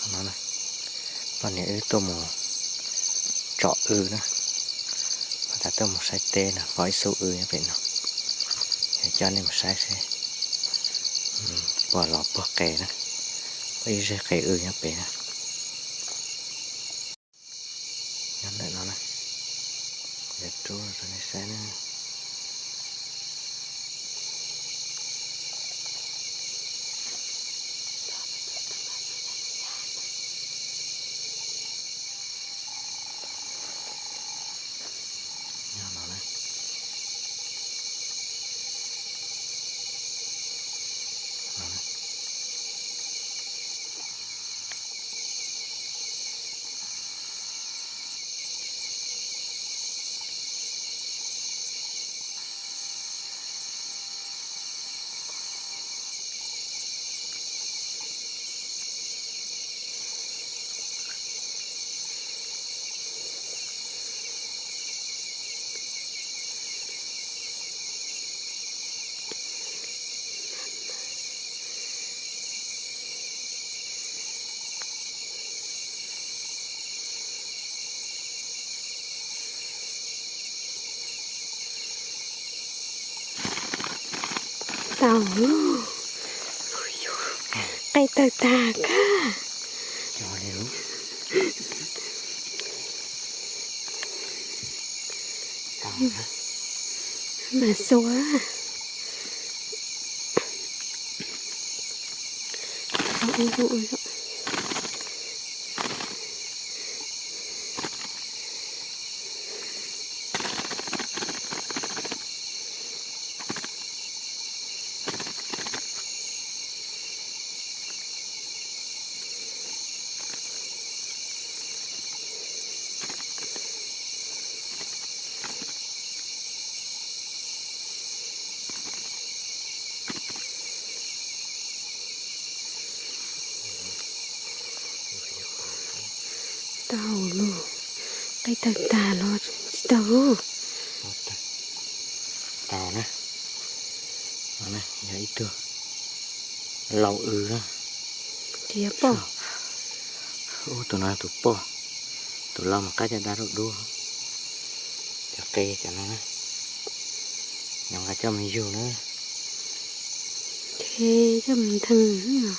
No na, poj niam wb tuaj mus tsom w na, poj niam tuaj mus saib teb no, pom ib xub w nyob pem no, yog coj nej mus saib seb puas los puag qe na, ib zeg qe w nyob pem na. Nyob ntawm no na, yuav rub rau nej saib na. Nyob no na. Tau, qe tawg tag kag. Mas xuav. Tau lawm, qe tawg tag los tsis tau. Tau na, yog ib tug lau w na. Tsis yog poj. Ub, tus no tus poj, tus lau mas qab caj dab dub dub. Cov qe cov no na, yog nqa coj mus yug na. Ces coj mus ntheev.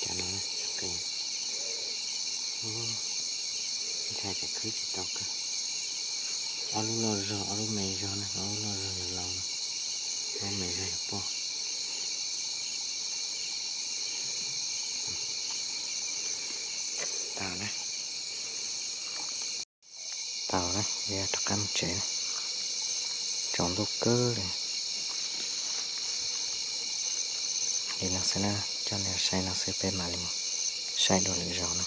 Cov no, ntshai tsam khwb tsis tau kawg. Ob lub loj zog, ob lub me zog na, ob lub loj zog yog lau no, ob lub me zog yog poj. Tau na, tau na, yog rov qab mus tsev na, tsaus ntuj kawg li. Li no xwb na, coj nej saib no xwb, peb mam li mus saib dua lwm zaus na.